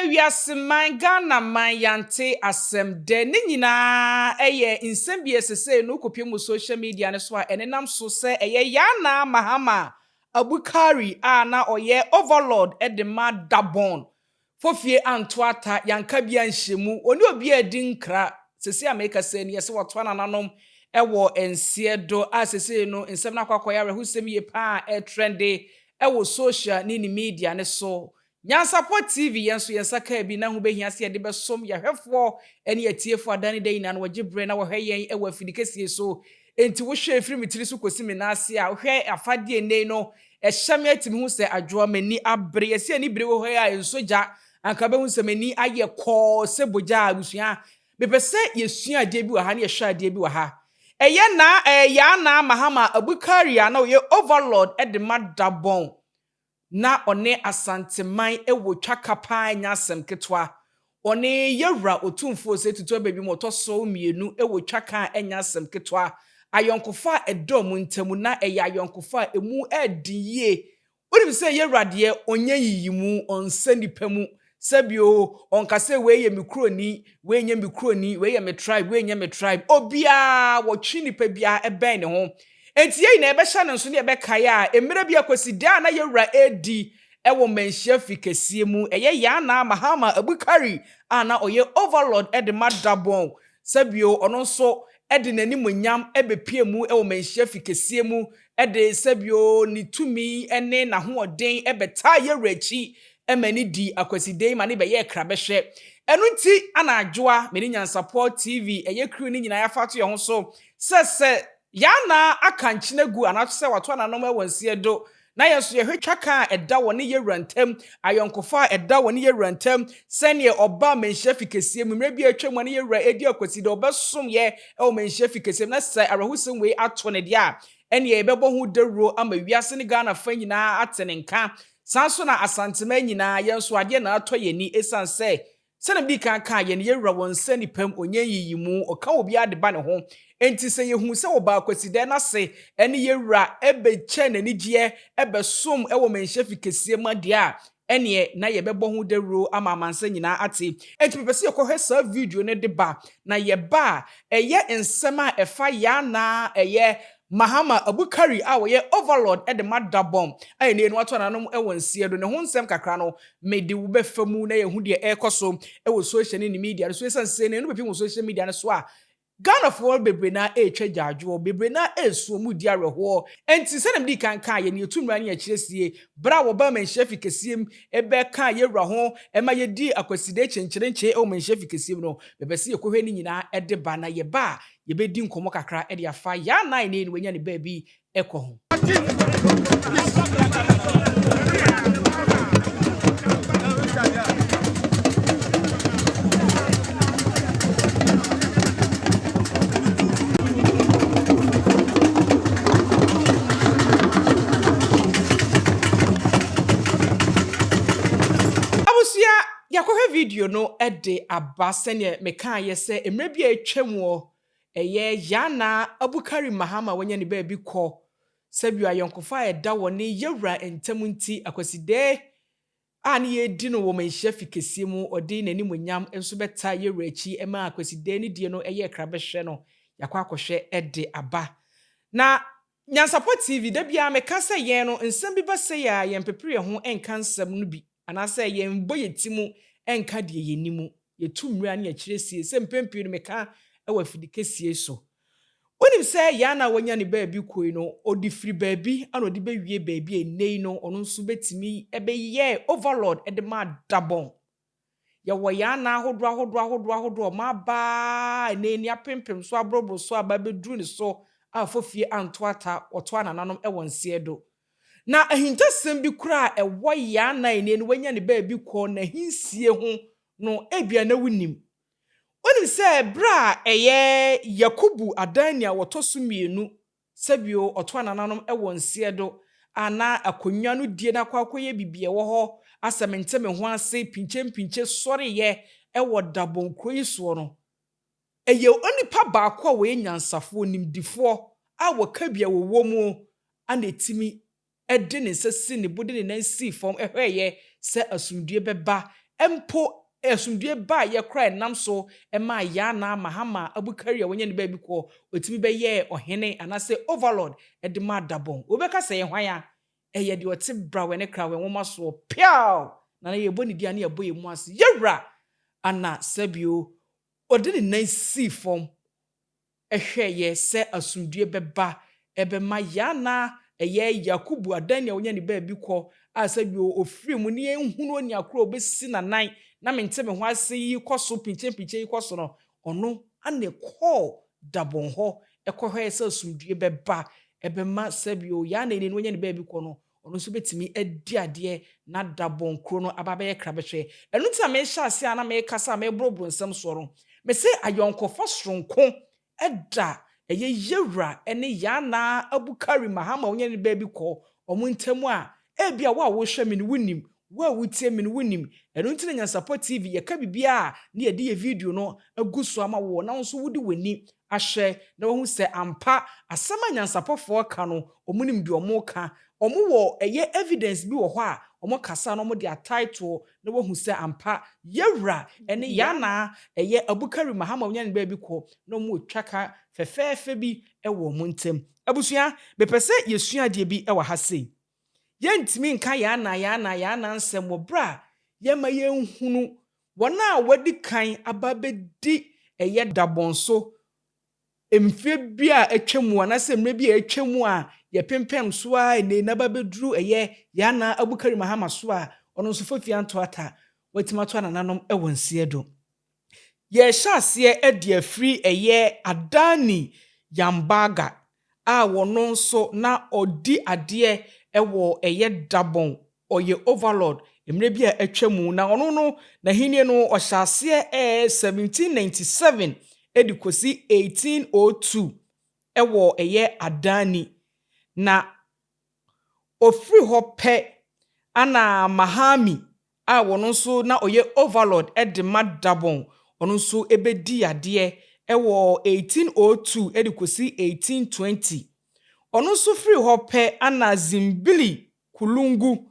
wiase man, Ghana man yɛante asɛm dɛ. Ne nyinaa ɛyɛ nsɛm bi a sesei no wokɔpie mu social media no so a ɛnenam so sɛ ɛyɛ Yana Mahama Abukari a na ɔyɛ overlord de ma Dabon Fofie anto ata, yɛanka bi anhyɛ mu, ɔne obi a adi nkra. Sesei a mekasa ni yɛsɛ wɔtoa nananom wɔ nseɛ do a sesei no nsɛm no akɔ akɔyɛ awerɛhosɛm yie paa a ɛretrɛnde wɔ social ne ne media no so. Nyansapɔ TV, yɛn nso yɛn nsa kaa bi na ho bɛhia sɛ yɛde bɛsom yɛn ahwɛfoɔ ne atiefoɔ a da ne da nyinaa no wɔgye berɛ na wɔhwɛ yɛn wɔ afidi kɛseɛ so. Enti wohwɛ ɛfiri me tiri so kɔsi me nan ase a, wohwɛ afadeɛ nnɛ yi no, ɛhyɛ me atumi hu sɛ adwoa m'ani abere. Yɛsi ani bere wɔ hɔ yi a ɛnsɔ gya, anka bɛhu sɛ m'ani ayɛ kɔɔ sɛ bogya a abusua. Mepɛ sɛ yɛsua adeɛ bi wɔ ha na yɛhwɛ adeɛ bi wɔ ha. Ɛyɛ naa ɛyɛ yaa naa Mahama Abukari a na ɔyɛ overlord de ma Dabɔn. Na ɔne Asanteman wɔ twaka paa ɛnyɛ asɛm ketewa. Ɔne Yɛwura Otumfoɔ Osei Tutu Ababim ɔtɔ so mmienu wɔ twaka a ɛnyɛ asɛm ketewa. Ayɔnkofa a ɛda wɔn ntam na ɛyɛ ayɔnkofa a ɛmu ɛden yie. Wonim sɛ Yɛwura deɛ ɔnyɛ nyiyimu, ɔnsɛ nnipa mu. Sɛbi o, ɔnka sɛ wei yɛ me kuroni, wei nyɛ me kuroni, wei yɛ me tribe, wei nyɛ me tribe. Obiara, wɔtwe nipa biara bɛn ne ho. Enti yɛn nyinaa yɛbɛhyɛ no nso ne yɛbɛkae a, mmerɛ bi Akwasidaa a na yɛn wura redi wɔ Manhyia fi kɛseɛ mu, ɛyɛ Yaa Mahama Abukari a na ɔyɛ Overlord de ma Dabon, sɛbio ɔno nso de n'animuonyam bɛpue mu wɔ Manhyia fi kɛseɛ mu de sɛbio ne tumi ne n'ahoɔden bɛtaa yɛn wura akyi ma no dii Akwasidaa yi ma no bɛyɛɛ krabɛhwɛ. Ɛno nti ana Adwoa, me ne Nyansapɔ TV, ɛyɛ crew no nyinaa yɛafa ato yɛn ho so sɛ sɛ Yɛn aka nkyene agu anaasɛ wɔato ananom wɔ nseɛ do, na yɛn nso yɛhwɛ twaka a ɛda wɔne yɛn Wura ntam, ayɔnkofa a ɛda wɔne yɛn Wura ntam, sɛdeɛ ɔbaa manhyia fi kɛseɛ mu, mmerɛ bi a atwa mu a ne yɛn Wura redi akwasi dɛ ɔbɛsom yɛ wɔ manhyia fi kɛseɛ mu, na sɛ awerɛhosɛm wei ato no deɛ a, ɛneɛ yɛbɛbɔ ho dawuro ama wiase ne Ghana fa nyinaa ate ne nka. Saa nso na Asanteman nyinaa, yɛn nso adeɛ na atɔ yɛn ani ɛsiane sɛ Sɛnea midii kan kae, yɛn Yɛn Wura wɔ nsa nipa mu, ɔnyɛ nyiyimu, ɔka obiara de ba ne ho. Enti sɛ yehu sɛ wɔbaa Kwasidaa no ase ne yɛn Wura bɛkyɛɛ n'anigyeɛ bɛsom wɔ manhyia fi kɛseɛ mu adeɛ a, ɛneɛ na yɛbɛbɔ ho dawuro ama amansan nyinaa ate. Enti mepɛ sɛ yɛkɔhwɛ saa video no de ba, na yɛba a, ɛyɛ nsɛm a ɛfa yɛn anaa ɛyɛ Mahama Abukari a ɔyɛ Overlord de ma Dabɔn a ɛnnɛ yi no wato ananom wɔ nseɛ do ne ho nsɛm kakra no mede wo bɛfa mu na yɛahu deɛ ɛrekɔ so wɔ social ne ne media no so. Ɛsiane sɛ ɛno bɛpem wɔ social media no so a, Ghanafoɔ bebree no ara retwa gyaadwoɔ, bebree no ara resu, wɔn redi awerɛhoɔ. Enti sɛdeɛ medii kan kaeɛ no, yɛtu mmara ne yɛkyerɛ sie. Berɛ a wɔbaa Manhyia Fi kɛseɛ mu bɛkaa yɛn wura ho ma yɛdii Akwasidae kyenkyerenkyee wɔ Manhyia Fi kɛseɛ mu no, mepɛ sɛ yɛkɔhwɛ ne nyinaa de ba, na yɛba a, Yɛbɛdi nkɔmmɔ kakra de afa Yaa Nai ne wanya ne baabi kɔ ho. Abusua, Yɛakɔhwɛ video no de aba sɛdeɛ mekaeɛ sɛ mmerɛ bi a atwam wɔ ɛyɛ Yana Abukari Mahama wanya ne baabi kɔ sɛbio ayɔnkofa a ɛda wɔne Yawura ntam nti Akwasidee a ne yɛredi no wɔ Manhyia fi kɛseɛ mu ɔde n'animuonyam nso bɛtaa Yawura akyi maa Akwasidee ne die no yɛɛ krabɛhwɛ no yɛakɔ akɔhwɛ de aba na Nyansapɔ TV, da biara meka sɛ yɛn no nsɛm bi ba sei a yɛmpepere yɛn ho nka nsɛm no bi anaasɛ yɛnbɔ yɛn ti mu nka deɛ yɛnnim. Yɛtu mmira ne yɛkyerɛ sie sɛ mpɛn pii no meka wɔ afidikɛsie so. Wonim sɛ Yana a wanya ne baabi kɔ yi no, ɔde firi baabi na ɔde bɛwie baabi a ɛnnɛ yi no ɔno nso bɛtumi bɛyɛɛ overlord de maa Dabɔn. Yɛwɔ yɛn anan ahodoɔ ahodoɔ ahodoɔ ahodoɔ a wɔaba ara ɛnnɛ yi ne apempem so aborɔboro so aba abɛduru ne so a fofie anto ata wɔto anananom wɔ nseɛ do. Na ahintasɛm bi koraa a ɛwɔ yɛn anan ɛnnɛ yi no wanya ne baabi kɔ n'ahinsie ho no ebia na wonnim. Wonim sɛ berɛ a ɛyɛ Yakubu adan nea wɔtɔ so mmienu Sɛbio ɔto anananom wɔ nseɛ do a na akonnwa no die no akɔ akɔyɛ bibi ɛwɔ hɔ asɛ mente me ho ase pinkye mpinkye sɔreyɛ wɔ Dabon kuro yi soɔ no ɛyɛ onipa baako a wɔyɛ nyansafoɔ nimdifoɔ a wɔka bi a wɔwɔ mu a na ɛtumi de ne nsa si ne bo de ne nan sii fam hwɛeɛ sɛ asomdwoeɛ bɛba Mpo asomdwoe baeɛ koraa a ɛnam so maa Yana Mahama Abukari a wanya ne baabi kɔ, ɔtumi bɛyɛɛ ɔhene anaasɛ overlord de maa Dabɔn. Wobɛka sɛ ɛyɛ hwan a? Ɛyɛ deɛ ɔte Brawɛ ne Krawɛ nwoma soɔ piaw! Na na yɛbɔ ne din a na yɛbɔ yɛn mu ase. Yɛwura! Ana sɛbio ɔde ne nan sii fam hwɛeɛ sɛ asomdwoeɛ bɛba, ɛbɛma yɛn ana ɛyɛ Yakubu adan nea ɔnya ne baabi kɔ a sɛ bio ɔfiri mu ne yɛnhunu onua korɔ a ɔbɛsi n'anan na mente me ho ase yi kɔ so pinkyenpinkyen yi kɔ so no, ɔno ana ɛkɔɔ Dabɔn hɔ kɔhwɛeɛ sɛ asomdwoeɛ bɛba, ɛbɛma sɛbio yɛn ana ɛni no wanya ne baabi kɔ no, ɔno nso bɛtumi adi adeɛ na Dabɔn kuro no aba abɛyɛ krabɛhwɛ. Ɛno nti na mehyɛ aseɛ a na mekasa a meboroboro nsɛm soɔ no, mese ayɔnkofa soronko da ɛyɛ Yewura ne Yana Abukari Mahama a ɔnya ne baabi kɔ wɔn ntam a, ebia wo a wohwɛ me no wonim, wo a wotie me no wonim. Ɛno nti na Nyansapɔ TV yɛka biribiara a na yɛde yɛ video no agu so ama wo na wo nso wode w'ani ahwɛ na wahu sɛ ampa asɛm a nyansapɔfoɔ ka no wɔnim deɛ wɔreka. Wɔwɔ ɛyɛ evidence bi wɔ hɔ a wɔkasa na wɔde ataetoɔ na wahu sɛ ampa Yawura ne Yana ɛyɛ Abukari Mahama ɔnya ne baabi kɔ na wɔn retwa ka fɛfɛɛfɛ bi wɔ wɔn ntam. Abusua, mepɛ sɛ yɛsua adeɛ bi wɔ ha sei. Yɛntumi nka Yana Yana Yana nsɛm wɔ berɛ a yɛmma yɛnhunu wɔn a wɔadi kan aba abɛdi ɛyɛ Dabɔnso mfeɛ bi a atwa mu anaasɛ mmerɛ bi a atwa mu a yɛpempem so ara nnɛ yi na aba abɛduru ɛyɛ Yana Abukari Mahama so a ɔno nso Fofie Anto Atta watumi ato anananom wɔ nseɛ do. Yɛrehyɛ aseɛ de afiri ɛyɛ Adani Yambaga a ɔno nso na ɔdi adeɛ wɔ ɛyɛ Dabɔn, ɔyɛ overlord mmerɛ bi a atwa mu, na ɔno no n'ahennie no ɔhyɛ aseɛ ɛɛ 1797 de kɔsi 1802 wɔ ɛyɛ Adani. Na ɔfiri hɔ pɛ ana Mahami a ɔno nso na ɔyɛ overlord de ma Dabɔn, ɔno nso bɛdi adeɛ wɔ 1802 de kɔsi 1820. Ɔno nso firi hɔ pɛ ana Zimbili Kulungu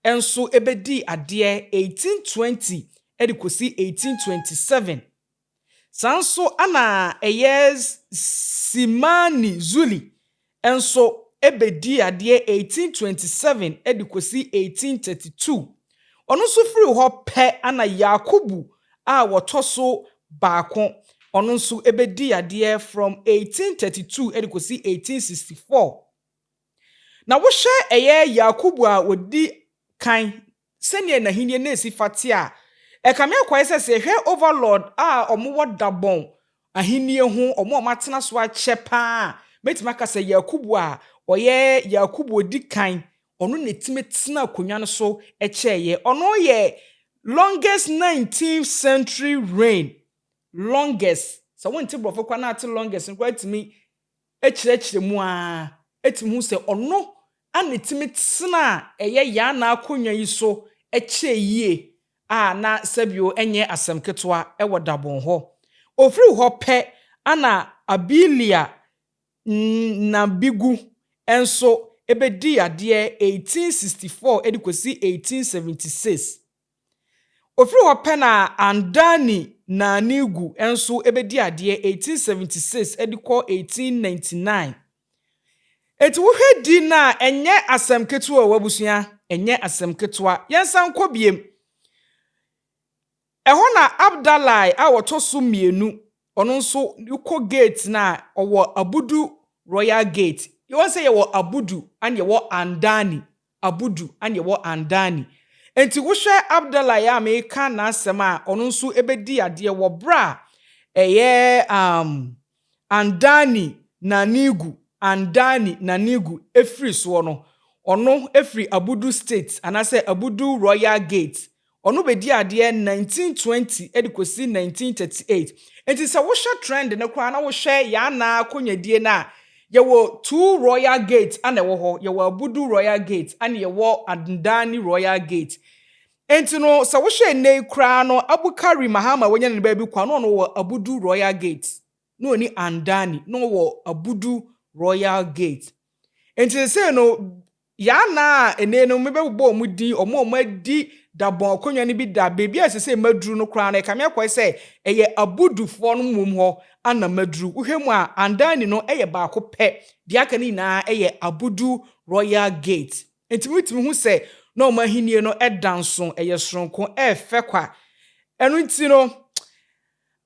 nso bɛdi adeɛ 1820 de kɔsi 1827. Saa nso ana ɛyɛ Simani Zuli nso bɛdi adeɛ 1827 de kɔsi 1832. Ɔno nso firi hɔ pɛ ana Yakubu a wɔtɔ so baako, ɔno nso bɛdi adeɛ from 1832 de kɔsi 1864. Na wohwɛ ɛyɛ Yakubu a wɔdi kan sɛnea n'ahenni no esi fa te a, ɛkame akɔyɛ sɛ sɛ yɛhwɛ overlord a wɔwɔ Dabɔn ahenni ho, wɔn a wɔatena so akyɛ paa, mɛtumi aka sɛ Yakubu a ɔyɛ Yakubu odi kan, ɔno na etumi tena akonnwa no so kyɛeɛ. Ɔno yɛ longest 19th century reign. Longest. Sɛ wonte borɔfo koraa na ate longest no koraa tumi kyerɛkyerɛ mu ara etumi hu sɛ ɔno ana etumi tena ɛyɛ Yana akonnwa yi so kyɛɛ yie a na sɛbio nyɛ asɛm ketewa wɔ Dabɔn hɔ. Ofiri hɔ pɛ ana Abilia Nabigu nso bɛdii adeɛ 1864 de kɔsi 1876. Ofiri hɔ pɛ na Andani Nanigu nso bɛdi adeɛ 1876 de kɔ 1899. Eti wohwɛ di no a ɛnyɛ asɛm ketewa wɔ abusua, ɛnyɛ asɛm ketewa. Yɛnsan nkɔ biem. Ɛhɔ na Abdalai a wɔtɔ so mmienu, ɔno nso kɔ gate no a ɔwɔ Abudu Royal Gate. Yɛwɔ sɛ yɛwɔ Abudu ana yɛwɔ Andani. Abudu ana yɛwɔ Andani. Nti wohwɛ Abdalai a meka n'asɛm a ɔno nso bɛdi adeɛ wɔ berɛ a ɛyɛ Andani Nanigu Andani Nanigu efiri soɔ no, ɔno efiri Abudu State anaasɛ Abudu Royal Gate. Ɔno bɛdi adeɛ 1920 de kɔsi 1938. Nti sɛ wohwɛ trend no koraa na wohwɛ Yana akonnwadie no a, yɛwɔ two royal gate ana ɛwɔ hɔ. Yɛwɔ Abudu Royal Gate ana yɛwɔ Andani Royal Gate. Nti no sɛ wohwɛ nne yi koraa no, Abukari Mahama wɔnya ne baabi kɔ no, ɔno wɔ Abudu Royal Gate. Na ɔni Andani na ɔwɔ Abudu Royal Gate. Nti sɛ no Yaa Naa a ɛnnɛ no mebɛbobɔ wɔn din, wɔn a wɔadi Dabɔn akonnwa no bi da, baabi a ɛsɛ sɛ maduru no koraa no, ɛkame akɔyɛ sɛ ɛyɛ Abudufoɔ no mmom hɔ ana maduru. Wohwɛ mu a, Andani no yɛ baako pɛ, deɛ aka no nyinaa yɛ Abudu Royal Gate. Enti motumi hu sɛ na wɔn ahennie no da nso, ɛyɛ soronko, ɛyɛ fɛ kwa. Ɛno nti no,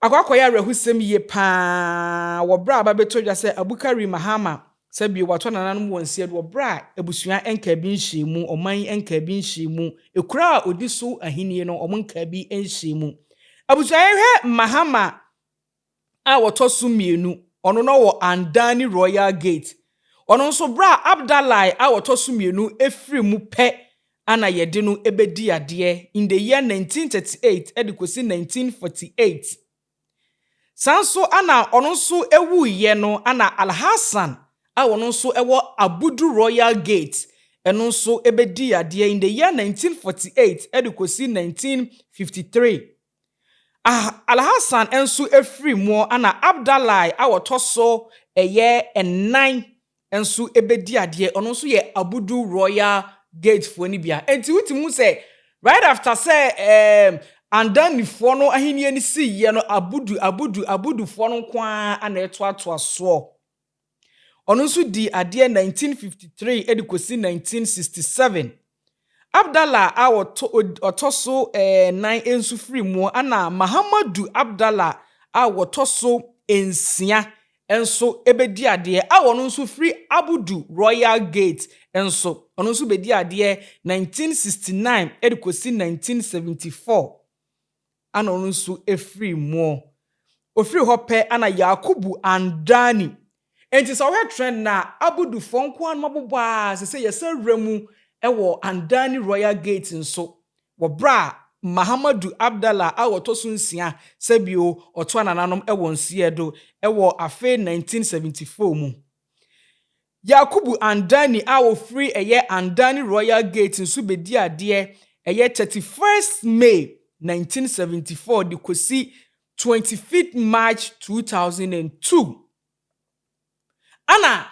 akɔ akɔyɛ awerɛhosɛm yie pa ara wɔ berɛ a aba bɛtɔ dwa sɛ Abukari Mahama sɛ bio watɔ nananom wɔn nsa adu wɔ berɛ a abusua nkaa bi nhyɛɛ mu, ɔman nkaa bi nhyɛɛ mu, ekuro a ɔdi so ahennie no wɔn nkaa bi nhyɛɛ mu. Abusua yɛhwɛ Mahama a ɔtɔ so mmienu, ɔno na ɔwɔ Andani Royal Gate. Ɔno nso berɛ a Abdalai a ɔtɔ so mmienu firi mu pɛ ana yɛde no bɛdi adeɛ in the year 1938 de kɔsi 1948. Saa nso ana ɔno nso wuiɛ no ana Alhassan a ɔno nso wɔ Abudu Royal Gate ɛno nso bɛdii adeɛ in the year 1948 de kɔsi 1953. Ah, Alhassan nso firi mu ana Abdalai a wɔtɔ so ɛyɛ nnan nso bɛdi adeɛ. Ɔno nso yɛ Abudu Royal Gate foɔ no bia. Enti wotumi hu sɛ right after sɛ Andanifoɔ no ahenni no siiɛ no, Abudu, Abudu, Abudufoɔ no nko ara na ɛtoatoa soɔ. Ɔno nso dii adeɛ 1953 de kɔsi 1967. Abdallah a ɔtɔ so nnan nso firi mu, ɛna Mahamadu Abdallah a wɔtɔ so nsia nso bɛdi adeɛ a ɔno nso firi Abudu Royal Gate nso. Ɔno nso bɛdi adeɛ 1969 de kɔsi 1974 ana ɔno nso firi mu. Ofiri hɔ pɛ ana Yakubu Andani. Enti sɛ wohwɛ trend na Abudufoɔ nko ara no abobɔ a sɛ yɛsɛ wura mu wɔ Andani Royal Gate nso wɔ berɛ a Mahamadu Abdallah a wɔtɔ so nsia sɛbio ɔto anananom wɔ nseɛ do wɔ afe 1974 mu. Yakubu Andani a wɔfiri ɛyɛ Andani Royal Gate nso bɛdi adeɛ ɛyɛ 31st May 1974 de kɔsi 25th March 2002. Ana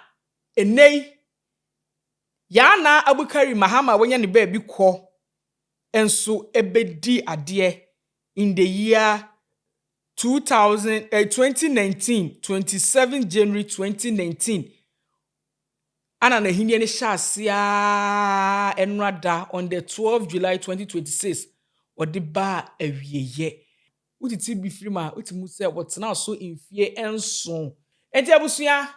ɛnnɛ yi, Yaa Naa Abukari Mahama a wanya ne baabi kɔ nso bɛdi adeɛ in the year 2000, 2019, 27 January 2019. Ana n'ahenni no hyɛ aseɛ ɛnora da on the 12 July 2026 ɔde baa awieyɛ. Wotiti bi firi mu a, wotumi sɛ wɔtena so mfie 7. Enti abusua,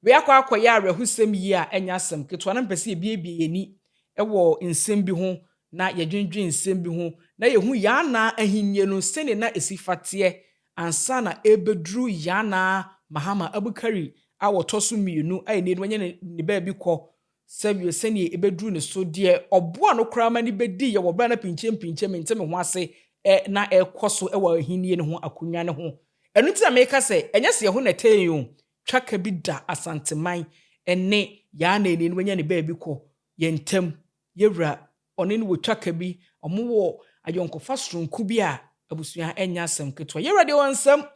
wei akɔ akɔyɛ awerɛhosɛm yi a ɛnyɛ asɛm ketewa na mpɛ sɛ yɛbiebie yɛn ani wɔ nsɛm bi ho na yɛdwendwen nsɛm bi ho na yɛhu Yaa Naa ahenni no sɛnea na ɛsi fateɛ ansa na ɛbɛduru Yaa Naa Mahama Abukari a wɔtɔ so mmienu a ɛnɛ no wanya ne baabi kɔ sɛdeɛ sɛnea ɛbɛduru ne so deɛ ɔboa no koraa ma ne bɛdi yɛ wɔ berɛ na pinkyɛm pinkyɛm nte me ho ase ɛ na ɛkɔ so wɔ ahenni no ho akonnwa no ho. Ɛno nti na meka sɛ ɛnyɛ sɛ yɛho na ɛtɛ yɛn o. Twaka bi da Asanteman ne Yaa Naa no wanya ne baabi kɔ yɛn ntam. Yɛwura ɔne no wɔ twaka bi, ɔmo wɔ ayɔnkofa soronko bi a abusua ɛnyɛ asɛm ketewa. Yɛwura deɛ wɔn nsɛm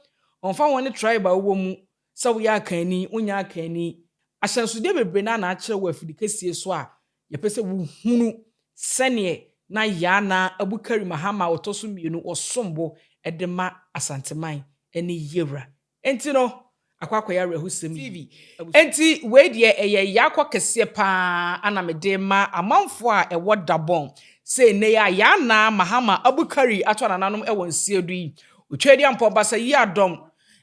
ɔmfa wɔn ne tribe a wɔwɔ mu sɛ woyɛ Akanni, wonyɛ Akanni. Ahyɛnsodeɛ bebree naa na akyerɛ wɔ afidi kɛseɛ so a yɛpɛ sɛ wohunu sɛneɛ na Yaa Naa Abukari Mahama a ɔtɔ so mmienu ɔsom bo de ma Asanteman ne yɛwura. Enti no akɔ akɔyɛ awerɛhosɛm yi. Enti wei deɛ ɛyɛ yaakɔ kɛseɛ paa ana mede ma amanfoɔ a ɛwɔ Dabɔn sɛ nnɛ yi a Yaa Naa Mahama Abukari ato anananom wɔ nseɛ do yi. Otwa Basa yi adɔm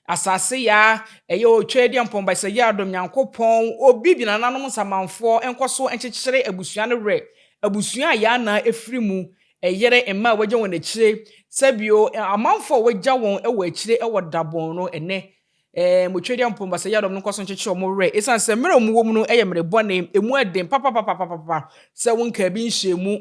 asase yaa ɛyɛ Otwa Adi Ampɔn Basa yi adɔm Nyankopɔn obi bi nananom nsamanfoɔ nkɔ so nkyekyere abusua no werɛ. Abusua a Yaa Naa efiri mu, ɛyere mma a wɔagya wɔn akyire, sɛbio amanfoɔ a wɔagya wɔn wɔ akyire wɔ Dabɔn no ɛnɛ motwa Adi Ampɔn Basa yi adɔm no nkɔ so nkyekyere wɔn werɛ ɛsiane sɛ mmerɛ a wɔwɔ mu no yɛ mmerɛ bɔne, emu ɛden papapapapapa sɛ wo nkaa bi nhyɛ mu,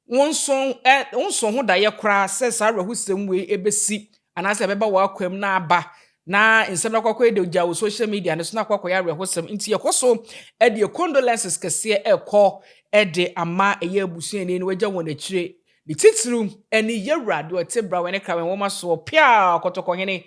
wo nso ho daeɛ koraa sɛ saa awerɛhosɛm wei ɛbɛsi anaasɛ ɛbɛba wɔ akwam na aba na nsɛm no akɔkɔ de gya wɔ social media no so na akɔkɔyɛ awerɛhosɛm. Nti yɛkɔ so ɛde condolences kɛseɛ ɛkɔ ɛde ama ɛyɛ abusuani no wagya wɔn akyire, ne titiriw ɛne yɛwura deɛ ɔte bra wɔ ne kra wɔn nwoma soɔ pia Kɔtɔkɔhene.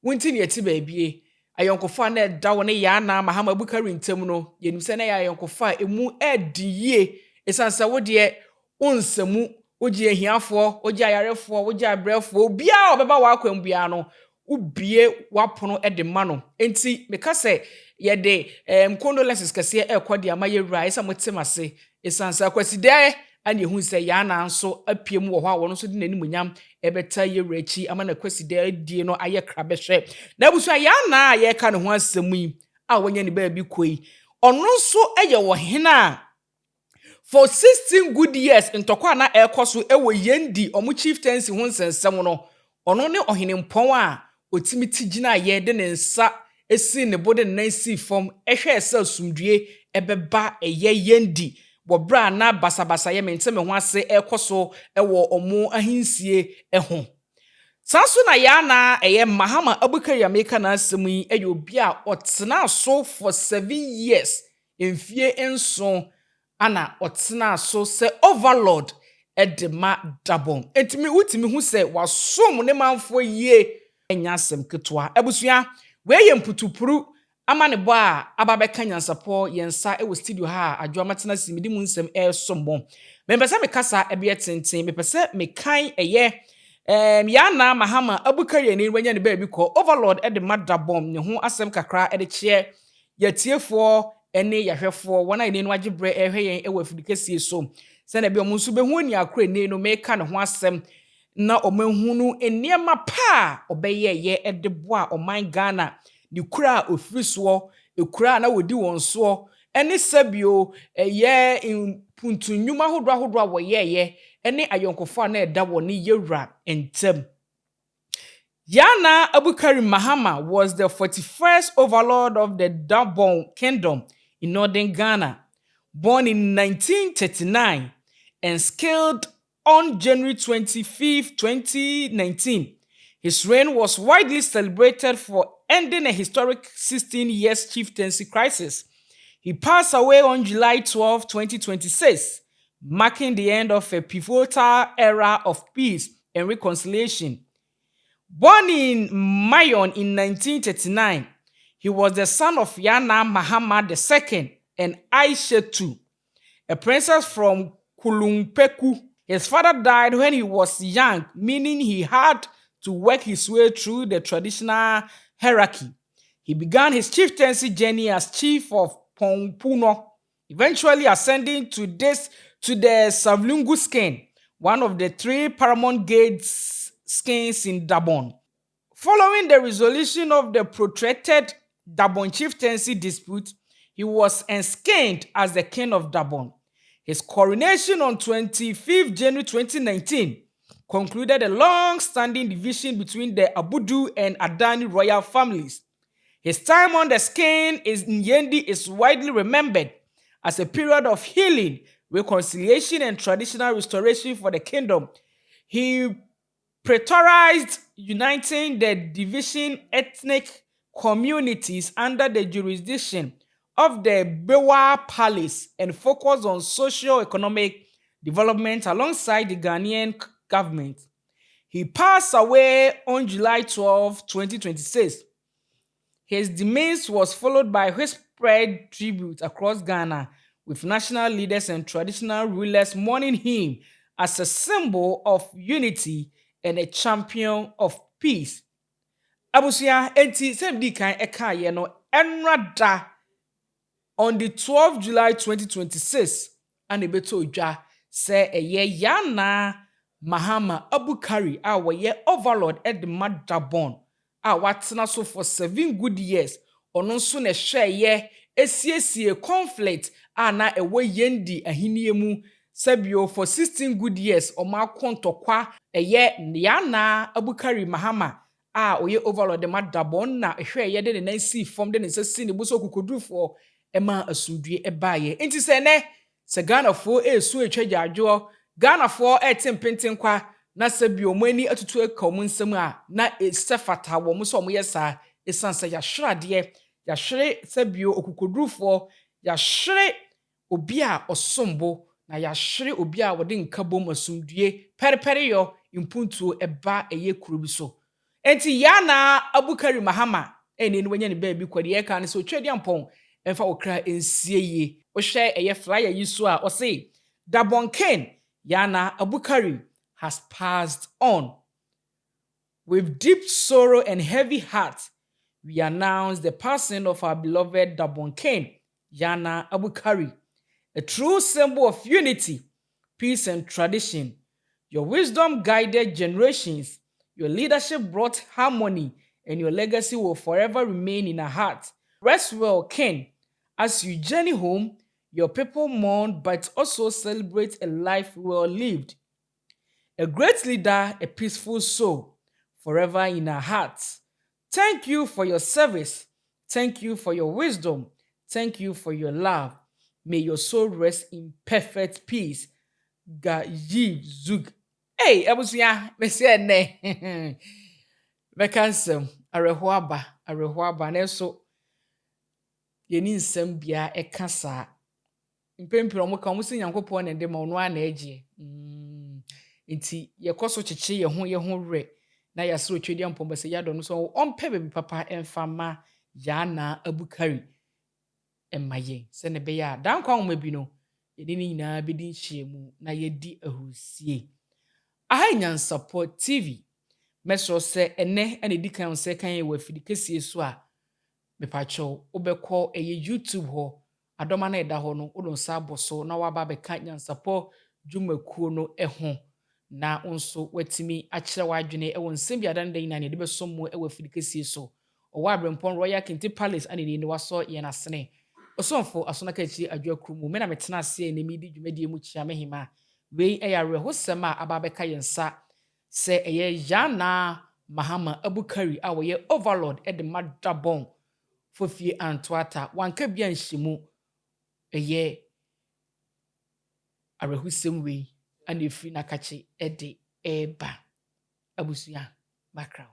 Wonti ne yɛte baabie. Ayɔnkofa a na ɛda wo ne Yaa Mahama Abukari ntam no, yɛnim sɛ na ɛyɛ ayɔnkofa a emu ɛdi yie, ɛsiane sɛ wo deɛ wonsɛmu, wogye ahiafoɔ, wogye ayarefoɔ, wogye abrɛfoɔ, obiara a ɔbɛba w'akwan biara no, wobie w'apono de ma no. Nti meka sɛ yɛde condolences kɛseɛ ɛrekɔ de ama yɛwura ɛsɛ mo tem ase, ɛsiane sɛ Akwasidɛ ɛna ehu sɛ Yaa nso apue mu wɔ hɔ a wɔn nso de n'animonyam ɛbɛta yɛwura akyi ama na Kwasidɛ die no ayɛ krabɛhwɛ. Na abusua, Yaa a yɛreka ne ho asɛm yi a wɔnyɛ ne baabi kɔ yi, ɔno nso yɛ ɔhene a for 16 good years ntɔkwa a na ɛrekɔ so wɔ Yendi ɔmo chieftaincy ho nsɛnsɛm no, ɔno ne ɔhene mpɔn a otimi ti gyinaeɛ de ne nsa esi ne bo de ne nan si fam ɛhwɛ sɛ asomdue ɛbɛba ɛyɛ Yendi wɔ berɛ a na basabasayɛ mente me ho ase ɛrekɔ so ɛwɔ ɔmo ahensie ho. Saa nso na Yaa na ɛyɛ Mahama Abukari a meka n'asɛm yi yɛ obi a ɔtena so for 7 years, mfie 7 ana ɔtena so sɛ overlord ɛde ma Dabɔn. Ntumi wotumi hu sɛ wasom ne manfoɔ yie, ɛnyɛ asɛm ketewa. Abusua, wei yɛ mputupuru ama ne bɔ a aba bɛka nyansapɔ yɛn nsa wɔ studio ha a adwo amatena si mede mu nsɛm ɛresom bɔ. Mepɛ sɛ mekasa ɛbɛyɛ tenten, mepɛ sɛ mekan ɛyɛ Yana Mahama Abukari ani wanya ne baabi kɔ, overlord ɛde ma Dabɔn, ne ho asɛm kakra ɛde kyerɛ yɛtiefoɔ ɛne yɛahwɛfoɔ, wɔn a yɛn no agye berɛ ɛrehwɛ yɛn ɛwɔ afidi kɛseɛ so, sɛnea bi wɔn nso bɛhu ani akoro ani no meka ne ho asɛm na wɔn ahunu nneɛma pa a ɔbɛyɛɛyɛ ɛde boa ɔman Ghana, ne kura a ofiri soɔ, ekura a na wɔdi wɔn soɔ, ɛne sɛbio ɛyɛ mpuntu nnwuma ahodoɔ ahodoɔ a wɔyɛɛyɛ ɛne ayɔnkofoɔ a na ɛda wɔn ne yɛwura ntam. Yana Abukari Mahama was the 41st overlord of the Dagbon Kingdom in northern Ghana. Born in 1939 and skinned on January 25, 2019, his reign was widely celebrated for ending a historic 16 years chieftaincy crisis. He passed away on July 12, 2026, marking the end of a pivotal era of peace and reconciliation. Born in Mayon in 1939, he was the son of Yana Mahama II and Aisha II, a princess from Kulumpeku. His father died when he was young, meaning he had to work his way through the traditional hierarchy. He began his chieftaincy journey as chief of Pompuno, eventually ascending to the Savlungu skin, one of the three paramount gates skins in Dabon. Following the resolution of the protracted Dabon chieftaincy dispute, he was enskinned as the king of Dabon. His coronation on 25 January 2019 concluded a long-standing division between the Abudu and Adani royal families. His time on the skin is in Yendi is widely remembered as a period of healing, reconciliation, and traditional restoration for the kingdom. He prioritized uniting the division ethnic communities under the jurisdiction of the Gbewaa Palace and focused on socio-economic development alongside the Ghanaian government. He passed away on July 12, 2026. His demise was followed by widespread tribute across Ghana, with national leaders and traditional rulers mourning him as a symbol of unity and a champion of peace. Abusua, enti sɛ di kan ɛkaeɛ no, ɛnra da on the 12 July 2026 ana ɛbɛtɔ dwa sɛ ɛyɛ Yana Mahama Abukari a wɔyɛ overlord de ma Dabon a watena so for 7 good years, ɔno nso na ɛhwɛɛyɛ esiesie conflict a na ɛwɔ Yendi ahenni mu sɛbio for 16 good years ɔmo ako ntɔkwa. Ɛyɛ Yana Abukari Mahama a ɔyɛ overlord ma Dabon na ɛhwɛɛyɛ de ne nan sii fam de ne nsa si ne bo sɛ ɔkokodurufoɔ ɛma asomdue ɛbaeɛ. Nti sɛ ɛnɛ sɛ Ghanafoɔ esu etwa gyaadwoɔ, Ghanafoɔ ɛte mpentenkwa na sɛ bi wɔn ani atutu aka wɔn nsam a, na ɛsɛ fata wɔn sɛ wɔyɛ saa, ɛsiane sɛ yɛahwere adeɛ, yɛahwere sɛ bio okokodurufoɔ, yɛahwere obi a ɔsom bo, na yɛahwere obi a wɔde nkabom, asomdue, pɛrepɛreyɔ, mpuntuo ɛba ɛyɛ kuro bi so. Nti Yana Abukari Mahama Ɛnne no wanya ne baabi kɔ. Deɛ ɛka ne sɛ Otweaduampɔn ɛmfa wo kra nsie yie. Wohwɛ ɛyɛ flyer yi so a, ɔse Dagbon King Yaa-Naa Abukari has passed on. With deep sorrow and heavy heart, we announce the passing of our beloved Dagbon King Yaa-Naa Abukari, a true symbol of unity, peace, and tradition. Your wisdom guided generations, your leadership brought harmony, and your legacy will forever remain in our hearts. Rest well, King. As you journey home, your people mourn but also celebrate a life well lived. A great leader, a peaceful soul, forever in our hearts. Thank you for your service. Thank you for your wisdom. Thank you for your love. May your soul rest in perfect peace. Gayi Zug. Hey, abusua, mesi ɛnɛ. Bɛka nsɛm, awerɛhoɔ aba, awerɛhoɔ aba, nanso yɛni nsɛm bia ɛka saa. Mpɛn pii wɔn ka wɔn sɛ Nyankopɔn na ɛde ma, ɔno ara na ɛgyeɛ. Nti yɛkɔ so kyekyere yɛn ho werɛ na yɛasrɛ Otweaduampɔn bɛ sɛ yɛadɔ no so ɔmpɛ baabi papa ɛmfa ma Yaa-Naa Abukari ɛma yɛn, sɛnea ɛbɛyɛ a daa nkwa nwoma bi no yɛde ne nyinaa bɛdi nhyiamu na yɛdi ahurusie. Aha yɛ Nyansapɔ TV. Mɛsrɛ sɛ ɛnɛ ɛna ɛdi kan sɛ kan yɛ wɔ afidi kɛseɛ so a, mepakyɛw, wobɛkɔ ɛyɛ YouTube hɔ, adɔma no a ɛda hɔ no, wode nsa abɔ so na waba abɛka Nyansapɔ dwumakuo no ho, na wo nso watumi akyerɛ w'adwene wɔ nsɛm bi ada no da nyinaa ne yɛde bɛsom mu wɔ afidi kɛseɛ so. Ɔwɔ Aberempɔn Royal Kente Palace ane ne wasɔ yɛn asene. Ɔsomfo Asonaka akyi adwa kuro mu, me na metena ase a ɛnɛ medi dwumadie mu kyia me hema. Wei yɛ awerɛhosɛm a aba abɛka yɛn nsa sɛ ɛyɛ Yaa-Naa Mahama Abukari a wɔyɛ overlord de ma Dagbon Fofie Antoata, wanka bi anhyɛ mu. Ɛyɛ awerɛhosɛm wei ana ɛfiri n'akakye de ɛreba. Abusua, makraw.